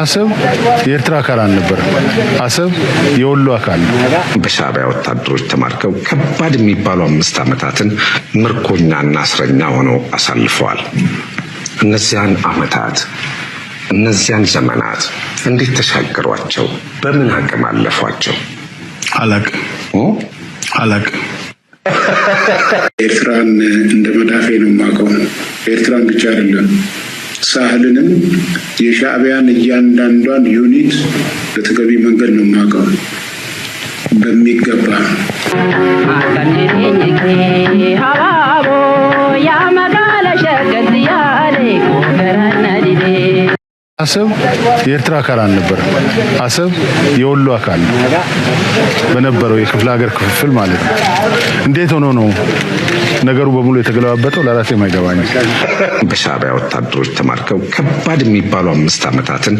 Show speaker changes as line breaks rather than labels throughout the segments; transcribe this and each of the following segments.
አሰብ የኤርትራ አካል አልነበረም። አሰብ የወሎ አካል ነው።
በሻዕቢያ ወታደሮች ተማርከው ከባድ የሚባሉ 5 ዓመታትን ምርኮኛና እስረኛ ሆነው አሳልፈዋል። እነዚያን ዓመታት፣ እነዚያን ዘመናት እንዴት ተሻገሯቸው? በምን አቅም አለፏቸው?
አላቅም፣ አላቅም።
ኤርትራን እንደ መዳፌ ነው የማውቀው። ኤርትራን ብቻ አይደለም፣ ሳህልንም የሻዕቢያን እያንዳንዷን unit በተገቢ መንገድ ነው የማውቀው በሚገባ።
Akkam jireenyi kee habaaboo yaa magaala shaggar yaale kooferaanna didee.
አሰብ የኤርትራ አካል አልነበረም። አሰብ የወሎ አካል ነው በነበረው የክፍለ ሀገር ክፍፍል ማለት ነው። እንዴት ሆኖ ነው ነገሩ በሙሉ የተገለባበጠው? ለራሴም አይገባኝም።
በሻዕቢያ ወታደሮች ተማርከው ከባድ የሚባሉ 5 ዓመታትን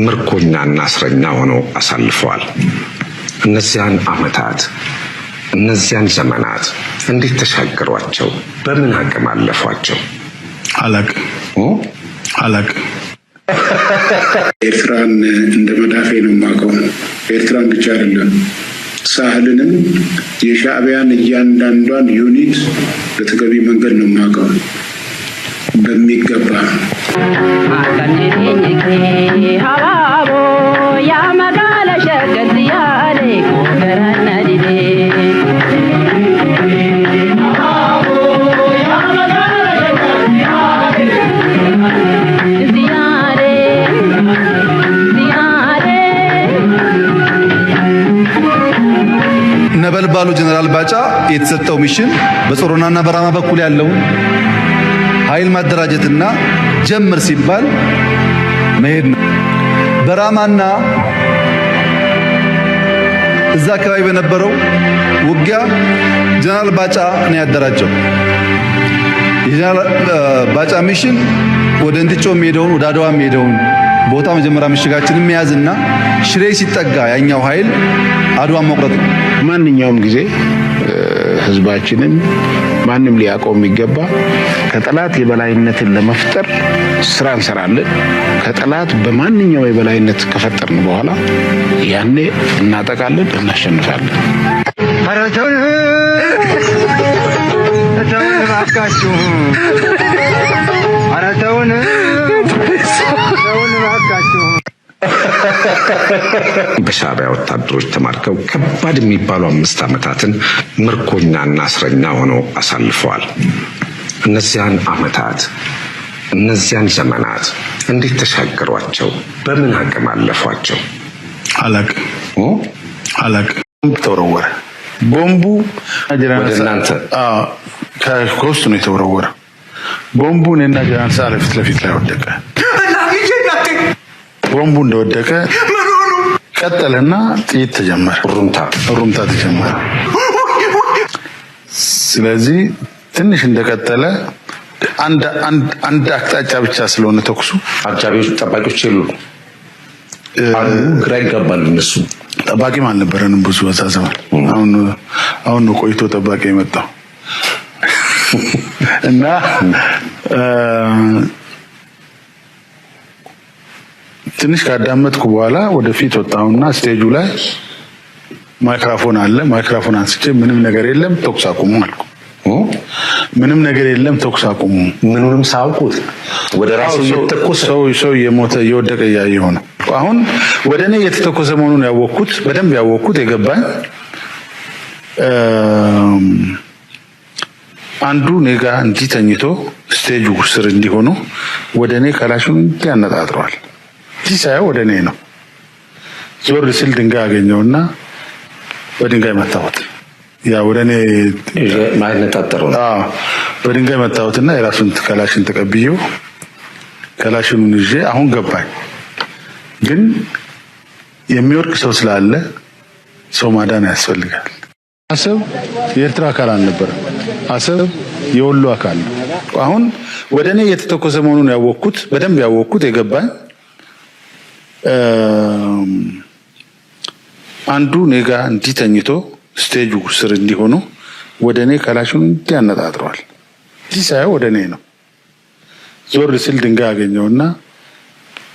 ምርኮኛና እስረኛ ሆነው አሳልፈዋል። እነዚያን ዓመታት፣ እነዚያን ዘመናት እንዴት ተሻገሯቸው? በምን አቅም አለፏቸው?
አላቅም፣ አላቅም።
ኤርትራን እንደ መዳፌ ነው የማውቀው። ኤርትራን ብቻ አይደለም፣ ሳህልንም የሻዕቢያን እያንዳንዷን unit በተገቢ መንገድ ነው የማውቀው በሚገባ።
Akkam jireenyi kee habaaboo yaa magaala shaggar yaale kooferaanna didee. Ziyaare ziyaare.
ነበልባሉ ጀነራል ባጫ የተሰጠው mission በጾሮናና በራማ በኩል ያለውን ኃይል ማደራጀትና ጀምር ሲባል መሄድ ነው። በራማና እዛ አካባቢ በነበረው ውጊያ ጀነራል ባጫ ነው ያደራጀው። የጀነራል ባጫ mission ወደ እንትጮ የሚሄደውን፣ ወደ አድዋ የሚሄደውን ቦታ መጀመሪያ ምሽጋችንን መያዝና ሽሬ ሲጠጋ ያኛው ኃይል አድዋን መቁረጥ ነው።
ማንኛውም ጊዜ ህዝባችንን ማንም ሊያውቀው የሚገባ ከጠላት የበላይነትን ለመፍጠር ስራ እንሰራለን። ከጠላት በማንኛውም የበላይነት ከፈጠርን በኋላ ያኔ እናጠቃለን፣ እናሸንፋለን።
ኧረ ተውን ተውን እባካችሁ፣ ኧረ ተውን ተውን እባካችሁ።
በሻዕቢያ ወታደሮች ተማርከው ከባድ የሚባሉ 5 ዓመታትን ምርኮኛና እስረኛ ሆነው አሳልፈዋል። እነዚያን ዓመታት፣ እነዚያን ዘመናት እንዴት ተሻገሯቸው? በምን አቅም አለፏቸው?
አላቅም፣ አላቅም። ተወረወረ ቦምቡ።
ወደ እናንተ?
አዎ፣ ከውስጥ ነው የተወረወረ ቦምቡ። እኔና ጀነራል ሰዓረ ፊት ለፊት ላይ ወደቀ። ቦምቡ እንደወደቀ ቀጠለና ጥይት ተጀመረ።
ሩምታ።
ሩምታ ተጀመረ። ስለዚህ ትንሽ እንደቀጠለ አንድ አንድ አንድ አቅጣጫ ብቻ ስለሆነ ተኩሱ
አጃቢዎች፣ ጠባቂዎች የሉ አሉ። ግራ ይጋባሉ እነሱ።
ጠባቂም አልነበረንም ብዙ በዛ ዘመን። አሁን አሁን ነው ቆይቶ ጠባቂ የመጣው። እና ትንሽ ካዳመጥኩ በኋላ ወደፊት ወጣሁና stage ኡ ላይ ማይክራፎን አለ። ማይክራፎን አንስቼ ምንም ነገር የለም፣ ተኩስ አቁሙ አልኩ። ምንም ነገር የለም፣ ተኩስ አቁሙ።
ምኑንም ሳያውቁት ወደ ራሱ እየተኮሰ።
ሰው ሰው እየሞተ እየወደቀ እያየሁ ነው። አሁን ወደ እኔ እየተተኮሰ መሆኑን ያወቅኩት፣ በደንብ ያወቅኩት፣ የገባኝ አንዱ እኔ ጋ እንዲህ ተኝቶ stage ኡ ስር እንዲሆኑ ወደ እኔ ከላሹን እንዲህ ያነጣጥረዋል። እንዲህ ሳየው ወደ እኔ ነው። ዞር ስል ድንጋይ አገኘውና በድንጋይ መታሁት። ያ ወደ እኔ
ማነጣጠረው ነው።
አዎ፣ በድንጋይ መታሁትና የራሱን ከላሽን ተቀብዬው ከላሽኑን ይዤ አሁን ገባኝ። ግን የሚወድቅ ሰው ስላለ ሰው ማዳን ያስፈልጋል። አሰብ የኤርትራ አካል አልነበረም። አሰብ የወሎ አካል ነው። አሁን ወደ እኔ እየተተኮሰ መሆኑን ያወቅኩት፣ በደንብ ያወቅኩት፣ የገባኝ አንዱ እኔ ጋ እንዲህ ተኝቶ stage ኡ ስር እንዲሆኑ ወደ እኔ ከላሹን እንዲህ ያነጣጥረዋል። እንዲህ ሳየው ወደ እኔ ነው። ዞር ስል ድንጋይ አገኘውና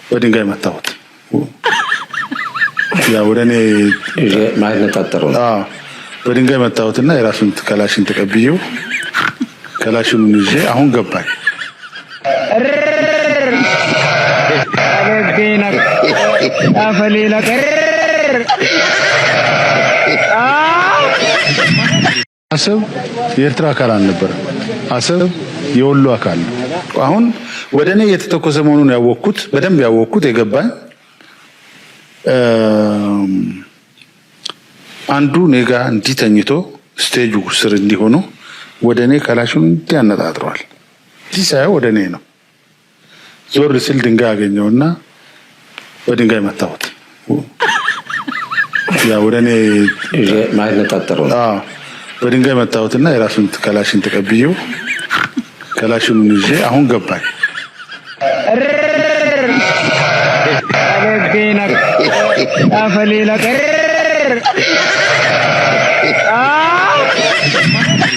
በድንጋይ መታሁት። ያ ወደ እኔ
ማነጣጠረው ነው።
አዎ፣ በድንጋይ መታሁትና የራሱን ከላሽን ተቀብዬው ከላሽኑን ይዤ አሁን ገባኝ። አሰብ የኤርትራ አካል አልነበረም። አሰብ የወሎ አካል ነው። አሁን ወደ እኔ እየተተኮሰ መሆኑን ያወቅኩት፣ በደንብ ያወቅኩት፣ የገባኝ አንዱ እኔ ጋ እንዲህ ተኝቶ stage ኡ ስር እንዲሆኑ ወደ እኔ ከላሹን እንዲህ ያነጣጥረዋል። እንዲህ ሳየው ወደ እኔ ነው። ዞር ስል ድንጋይ አገኘውና በድንጋይ መታሁት። ያ ወደ እኔ
ማነጣጠረው ነው።
አዎ፣ በድንጋይ መታሁትና የራሱን ከላሽን ተቀብዬው ከላሽኑን ይዤ አሁን ገባኝ።